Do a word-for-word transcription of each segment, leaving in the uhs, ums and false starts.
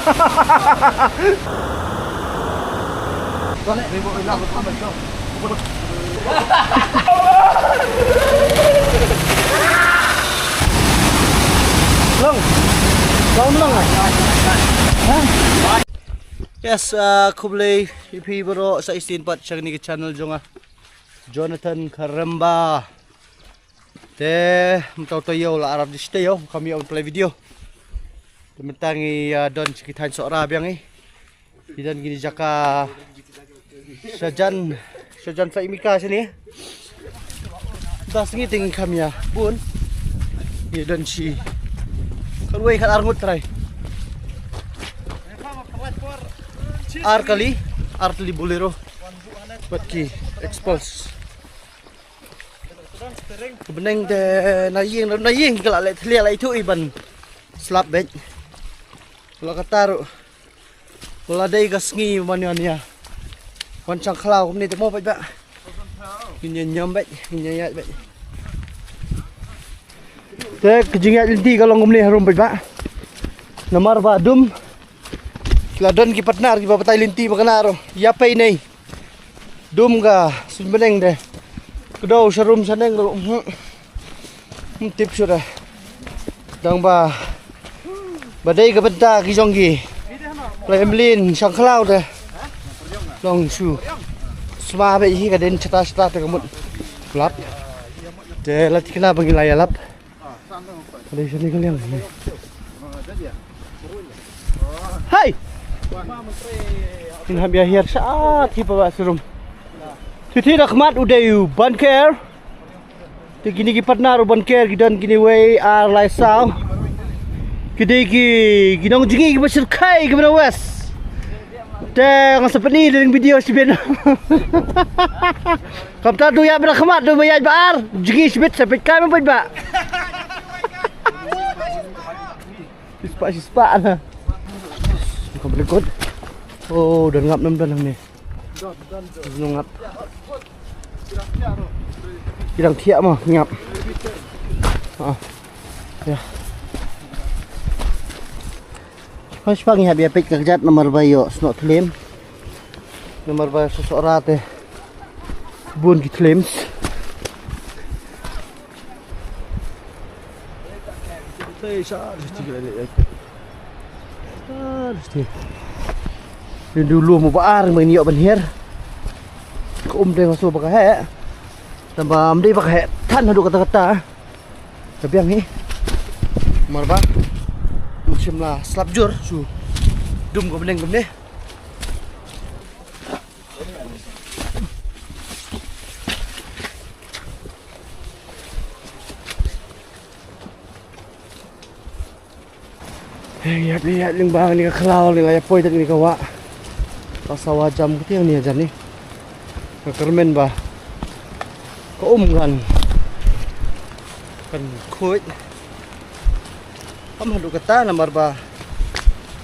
Long. Long, long, ah. Ha? Yes, uh, khublei ïa phi baroh sa shisien pat sha kane ka channel jong nga, Jonathan Kharemba. Te mynta to ïoh la arap di stay ïoh kam ïoh play video. Te mynta ngi, uh, don sha ki thaiñ Sohra biang ngi. Ki don kine jaka shajan, shajan sa imika shane. Da sngi te ngi kam ïa bun. Ngi don shi khatwei khatar ngut trai. Ar kali, ar kali Bolero. Bad ki expose. Ka bneng te na ïing, na ïing ka la leh thlia la ithuh i ban slap beit. La kata ruh. Ka la dei ka sngi ban ïa wan shang khlaw kumne te mo beit ba. Ngin ïa ñiam beit, ngin ïa ïaid beit. Te ka jingïaid lynti ka long kumne harum beit ba. Namar ba dum ki la don ki partner kiba batai lynti ba kane ruh ïa pei nei. Dum ka suiñ bneng de. Kdew sharum shaneng ruh. Hmm. Hmm, tip shuh de. Dang ba, ba dei ka bynta ki jong ki. Lai mlien shang khlaw de. Long shu. Sma beit hi ka den chata chata te ka mut. Lap. Te la tikna ba ngi la ïa lap. Ka dei shane ka liang. Hai. Ngin hap ïa hiar sha ki pawa sharum. Te te da khmat u dei u Banker. Te kine ki partner u Banker ki don kine wei ar lai saw. Ki dei ki, ki nongjngi kiba shyrkhei kiba na West. Te nga sa pyni da ring video shibit. Kam ta tu ïa ba da khmat tu ba ïa ba ar. Jngi shibit sa peit kai ma peit ba. Shispa shispa na. Kam rekod. Oh, don ngap nam don nam ni. Don ngap. Ki dang thiah mo ngap. Ah. Ya. Hashpa ngi hap ïa peit ka kjat namar ba ïoh snoh thlem. Namar ba sha Sohra te bun ki thlems. Te sha te ki la leh. Sha te. Yndu lum ba ar ngin ïoh ban hiar. Ka um te nga sngew ba ka heh. Tang ba ym dei ba ka heh than haduh katta katta. Ka biang hi. Namar ba u shim la slap jur shu dum ka bneng kumne. Hei, ïa phi ïa lyngba kane ka khlaw, lyngba ïa poi da kane ka wah. Ka sawa jam ka tiang ne jan ne. Ka kyrmen ba ka um kan, kan khuid. Kam haduh katta namar ba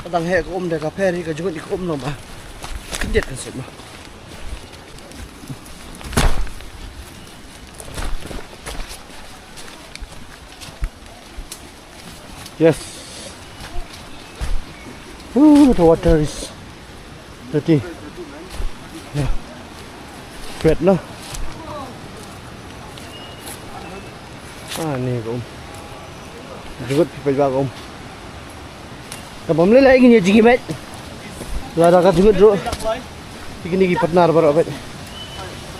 ka dang heh ka um da ka pher hi ka jngut ka um no ba. Khyndiat kan sut ma. Yes. Ooh, the water is dirty. Yeah. Wet, no? Ah, ni ka um. Jngut phi peit ba ka um. Ka bam lei lei ngin ïa jngi met. Lada ka jngut ruh. Kine ki partner baroh beit.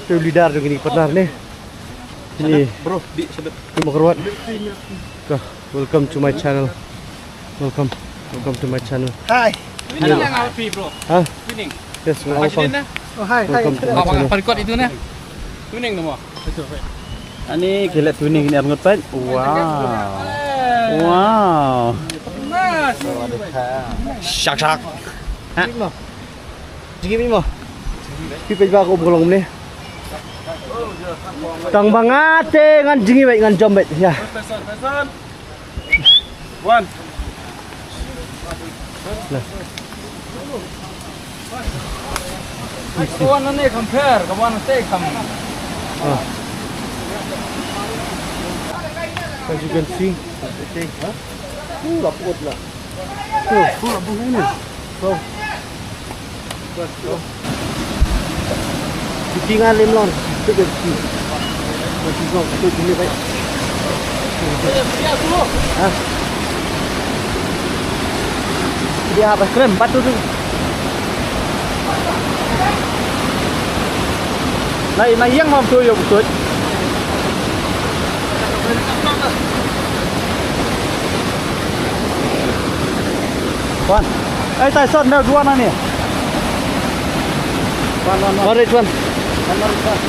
Te u leader jong kine ki partner ne. Kine. Bro, di sebet. Ki Mawkyrwat. Ka, welcome to my channel. Welcome. Welcome to my channel. Hi. Twinning lang apa, bro? Ha? Twinning. Yes, welcome. Oh, hi, hi. Welcome to my channel. Apa record itu na? Twinning nama? Ani ki leh twinning ni arngut pat. Wow. Wow. Shak shak. Ha. Jngi beit mo. Phi peit ba ka um ka long kumne. Tang ba nga te ngan jngi beit ngan jam beit ïa. One. One ne compare, ka one te kam. Ah. As you can see, pura put la. Pura put la. Go. Go. Kita ngan lem long. Kita kita. Kita kita kita. Ha? Dia apa? Krem, batu tu. Lai, mai yang mam tu yo betul. Wan. Eh, tai son dah dua nani. Wan, wan, wan. Mari, wan. Wan, mari, wan.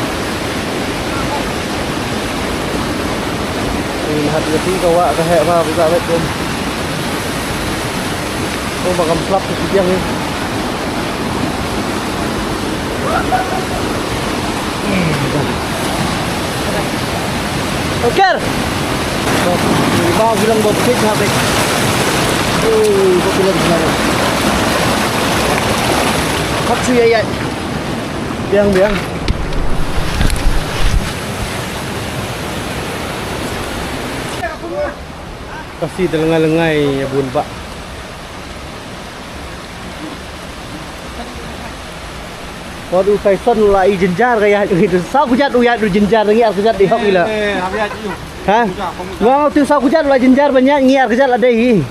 Ïa hat ïa ti ka wah ka heh ba ba ka leit kum. Kum ba kam slap tu biang ni. Oker. Ba bilang ba pit ha bek. Ui, ba bilang bilang. Hap su ya ya. Biang biang. Kasi da lyngngai lyngngai ïa bun ba. Wat u Tyson la i jynjar ka ïa u saw kjat u ïa u jynjar ngi ar kjat i hok ila. Eh, eh, hap ïa ju. Ha? Saw kjat. Wa tu saw kjat la jynjar ban ïa ngi ar kjat la dei hi.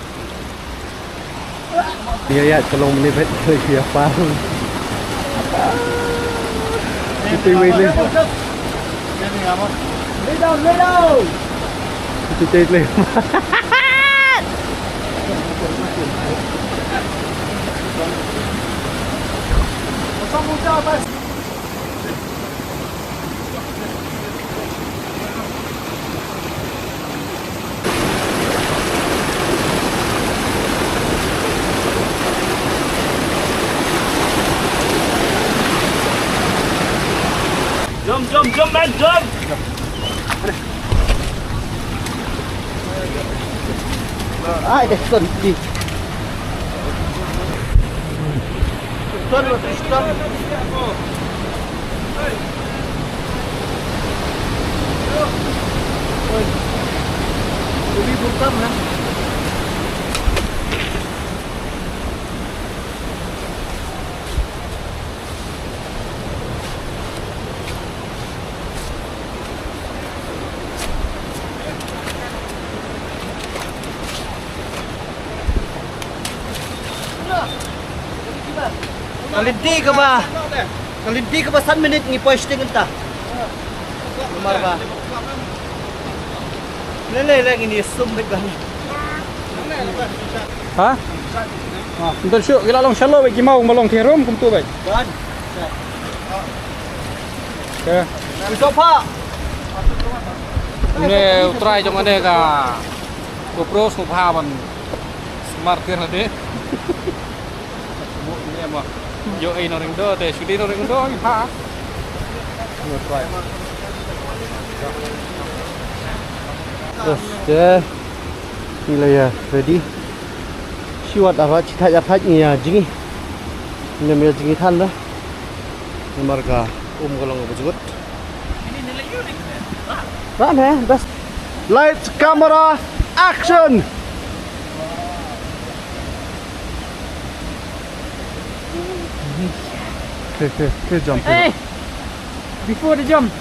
Ïa ïa ka long mane bet ïa pa. Kita wei le. Lay down, lay down. Kita tai le. Jump, jump, jump, man, jump! Ai, deh, Tristan. Tristan, Tristan. Oi. Uli bukan lah. Ka lynti kaba, ka lynti kaba san minit ngi poi shiteng mynta. Namar ba. Lele le ngin ïa sum beit ba. Ha? Ngan shu, ki la long shallow beit, ki maw ba long ki harum kumtu beit. Ban. Te. Ui, sofa. Une u trai jong ane ka GoPro sngewbha ban smart tiar lade. Mo ne mo. Yo ei no ring do te, shu dei no ring do ha. Une u trai. Yes, te. Ngi la ïa ready. Shi wat arwah shi thait ar thait ngi ïa jngi. Ngim ïa jngi than da. Namar ka um ka long ba jngut. Rah ne, best. Lights, camera, action! Okay, okay, okay, jump. Hey! Before the jump.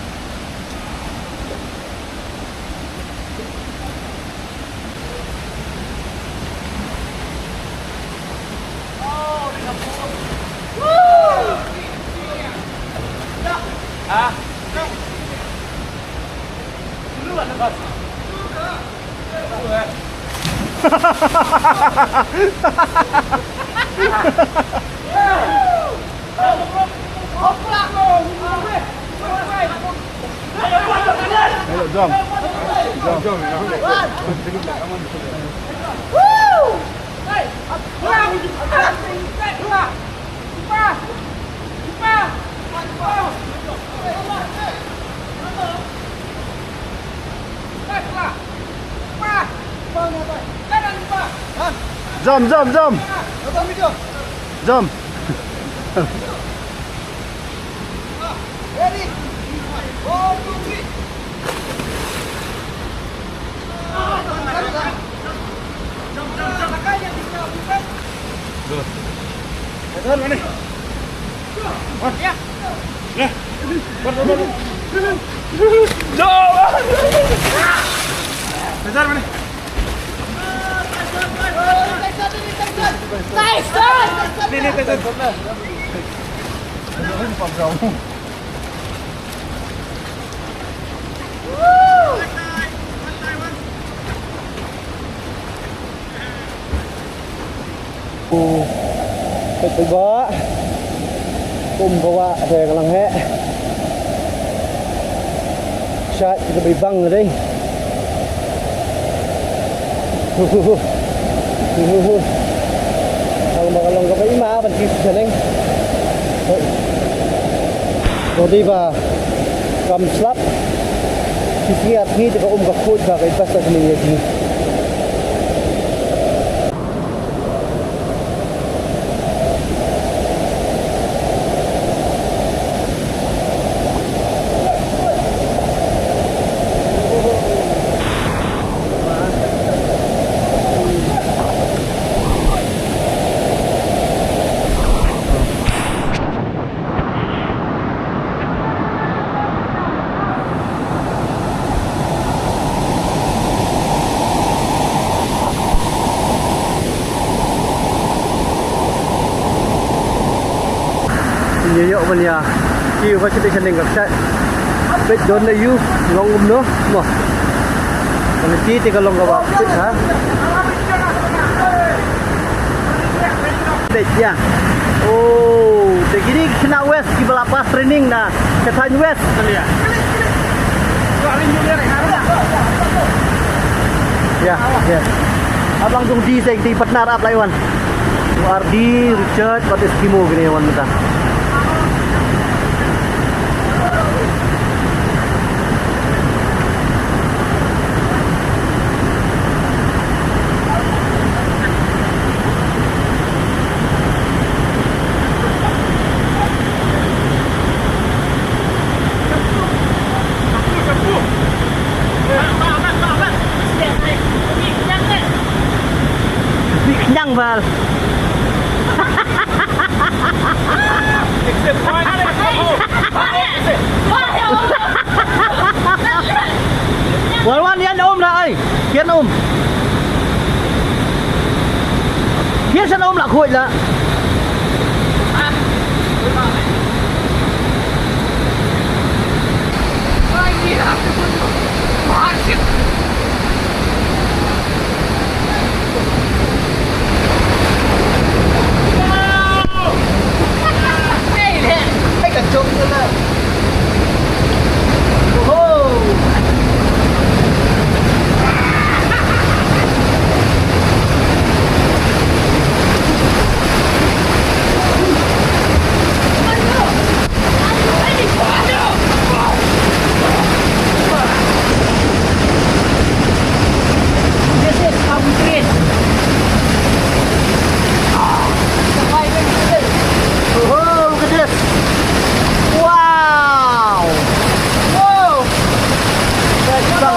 Jump. Jump. Jump, jump, jump. Jump. Go. Peit ba um ba wah te ka lang heh. Shait ka bai bang dei. Hu hu hu. Hu hu hu. Ang ba ka long ka bai ma ban ki sa neng. Hei. Ko dei ba kam slap. Ki sngi ar sngi te ka um ka khuid ba ka i bas ka ni ya ki. Ngi ïoh ban ïa kiew ba shatei shaneng ka kshaid. Peit don na ïu long kumno mo. Quality te ka long kaba peit ha. Peit ïa. Oh, te kine ki khynnah West kiba la pass training na Khein West. Ïa, ïa. Ap lang jong di seng di partner ap lai wan. U R D, Richard, bad Eskimo kine wan mynta. Bi kenyang bal. Wan wan ïa na um la ai. Ïa na um. Ïa sa na um la khuid la. This is concrete. Oh, look at this. Wow. Whoa. That's so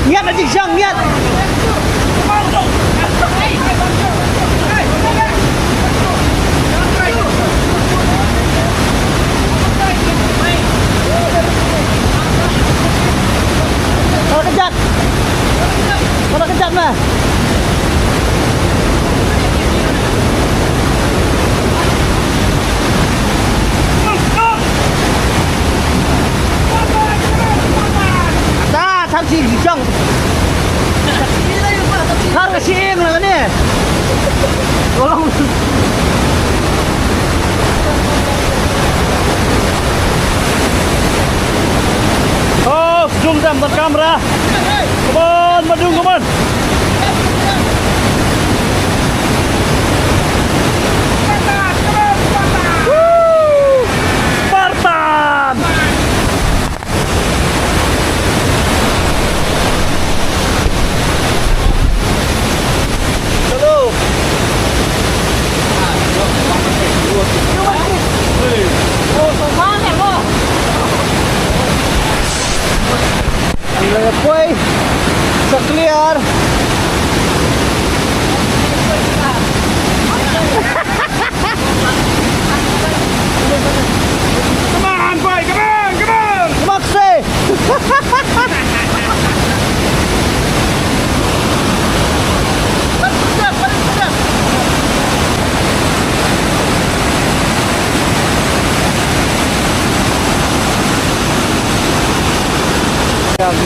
Ngiat na jingshiang, ngiat. Kata kejat. Kata kejat mah. Ta, thar shi jong. Thar ka shi ing la ne. Tolong. Oh, zoom dam ban kamera. Come on, Madung, come on.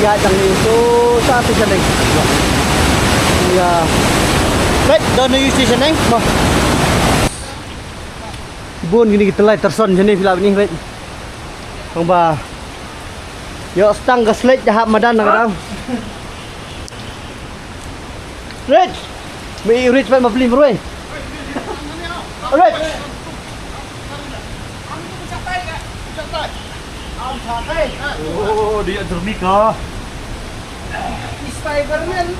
Ka jang ni tu sa tu shaneng. Ya. Baik, don ni station neng. Bah. Bun kini kita lai terson jani phi lah ni, baik. Bang ba. Yo stang ka sled dah hap madan na kadang. Rich. Me Rich, baik ma beli meroi. Rich. Oh, dia jernih kah? Spider-Man.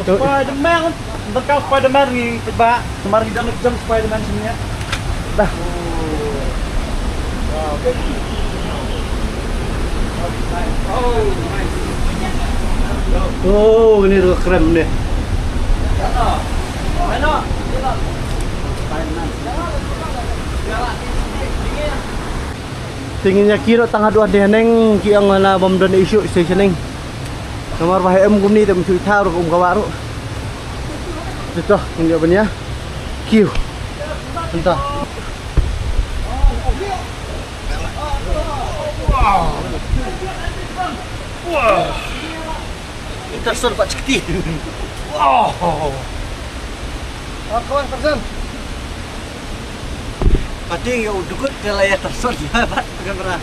Spider-Man. Dekat Spider-Man ni, coba. Kemarin kita ngejam Spider-Man sini ya. Dah. Oh, nice. Oh, nice. Oh, ini tu keren ni. Spider-Man. Te ngin ïa kiew noh tang haduh hangne haneng, ki ong la bym don issue station neng. Namar ba ha em kumne te ym shu ithaw ruh kum ka wah ruh. Te to ngin ïoh ban ïa kiew. Mynta. Wow. Wow. Terson pat chikti. Wow. Pat kawan terson. Pati ïa u dukut te la ïa terson ïa pat kamera.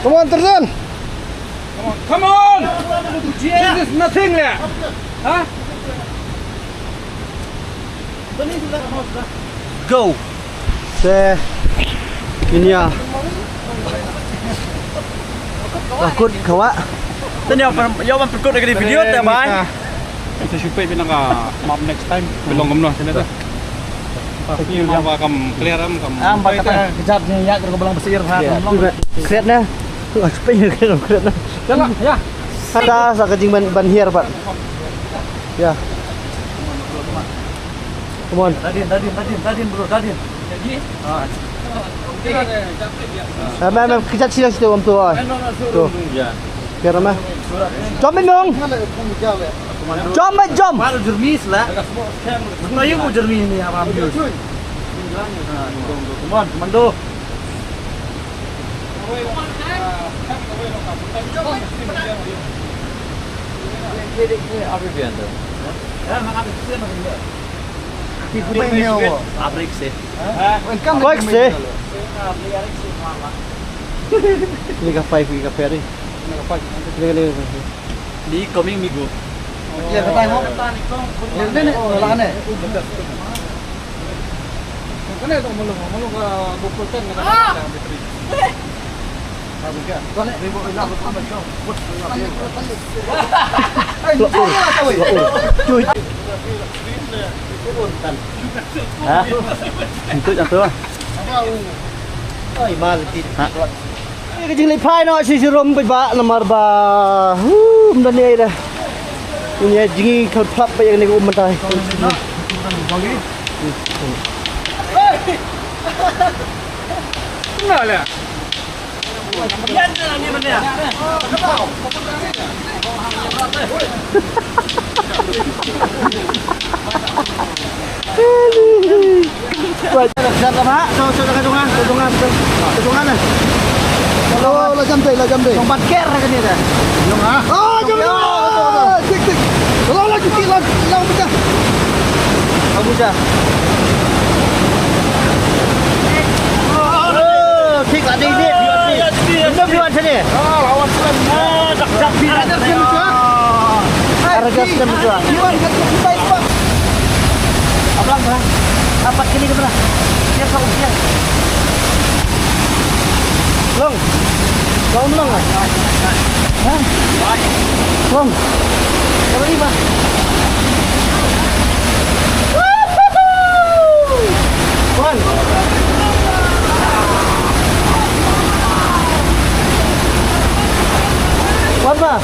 Come on, terson. Come on. This is nothing, yeah. Huh? Go. Te ngin ïa la kut ka wah. Te ïa ban, ïa ban pynkut da ka video te bye. Kita shu peit bad nga map next time. Ka long kumno sini te. Phi ïa ba kam clear em kam. Am ba kata ka jab ni ïa ka ba long ba sir ha kam long. Kret na. Shu peit kret na. Ïa la, ïa. Kata sa ka jingban, ban hiar pat. Ïa. Come on. Dadin, dadin, dadin, dadin, bro, dadin. Jadi? Ah. Em, em, em, kejap sini situ, Om, tu, ah. Tu. Ya. Biar ramai. Jump in, Nong. Jump, mate, jump. Baru jermis lah. Tahu mau jermis ni, apa, ambil. Come on, komando. Apa dia tu? Ya, makan kecil macam dia. Abrik sih. Koi sih. Ini ka five, ini ka ferry. Ini ka five. Ni coming mi go. Iya, kata mo. Ini ni, wala ni. Kene tu malu, malu ka GoPro ten na ka battery. Ha? Entut atu. Oi, mal ti. Ha? Ka jingleit phai noh shi shi rum peit ba namar ba. Hu, ym don ei da. Ïa jingïakhlap ba ïa kane ka um mynta. Kumno le? Dah lama, tu tu dah kadung ah, kadung ah, kadung ah. Oh, la jam dei, la jam dei. Tong ban ker kane dah. Jong ah. Oh, jam dei. Tik tik. La la tik la la pecah. Abuja. Oh, tik la dei ni. Ini view sini. Ah, lawan sini. Ah, dak dak. Ada sini tu. Ada sini tu. Abang, bang. Apat kini ke belah. Dia kau ujian. Long. Long, long. Ha? Long. Kau ni, bang. One. One, bang.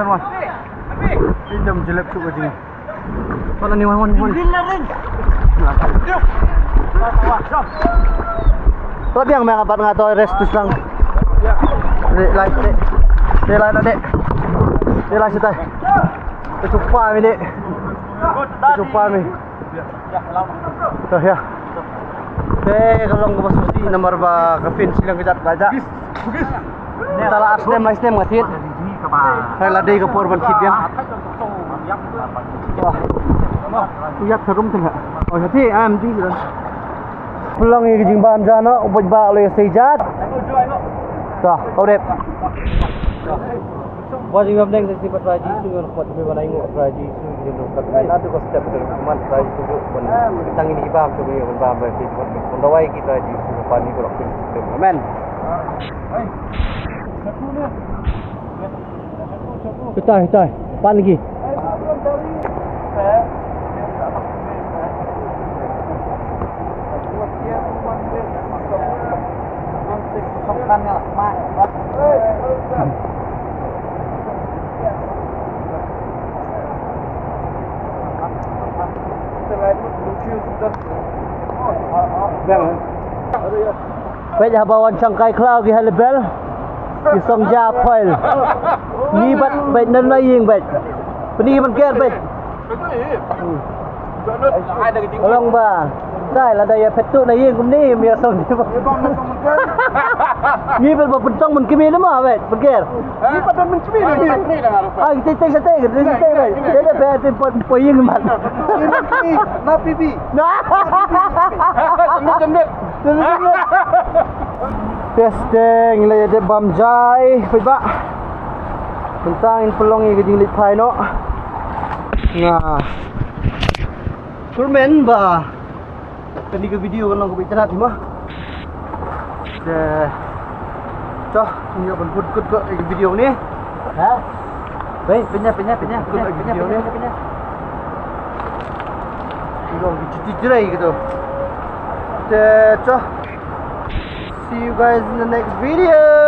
Wan. Ih, dam jelek tu ka jing. Pat lane, wan, wan, wan. Pat biang me nga pat, nga to rest tu sdang. Dek lai, dek. Dek lai na, dek. Dek lai shatai. Te chupa mi, dek. Te chupa mi. To, ïa. Te ka long kaba sngewsih namar ba ka pyn shiliang kjat kjat. Te la ar snem lai snem nga thied. Te la dei ka por ban thied biang. Wah. U ïap sharum teng ha. Oh, shatai, am di. Pynlong ïa ka jingbam ja noh, u paidbah u la ïasei jat. To, khublei. Ba jingbam deng sa shisien bad Trai Jisu, ngan khot ïa phi ban ainguh Trai Jisu, ki jingdon kat na tu ka step ka mat Trai Jisu, ban tang ini bam tu ban bam ban ti ban dawai ki Trai Jisu, ban ni ko. Amen. Hitai, hitai. Pan lagi. Peit haba wan shangkai khlaw ki ha lebel. Ki song ja phoil. Ngi bad bad nan na ïing bad. Pynban ker bad. Long ba. Dai lada ïa phet tu na ïing kumne ym ïa song. Ngi bad ba pyntong man kmie ne ma bad. Pynker. Ngi pat don man kmie ne. Ah, kita kita kita kita kita bad. Kita bad pynpoi ïing man. Na pipi. Na. Testeng la ïa dep bam jai, paidbah. Tang in pynlong ïa ka jingleit phai noh. Nga. Kurmen ba. Kane ka video kan long kaba itynnad hi ma. Te. Choh, ngi ban put kut ko ïa ka video ni. Ha? Pynïa, pynïa, pynïa, pynïa, pynïa, pynïa. Ki long ki chuti jrai ki tu. Te choh. See you guys in the next video.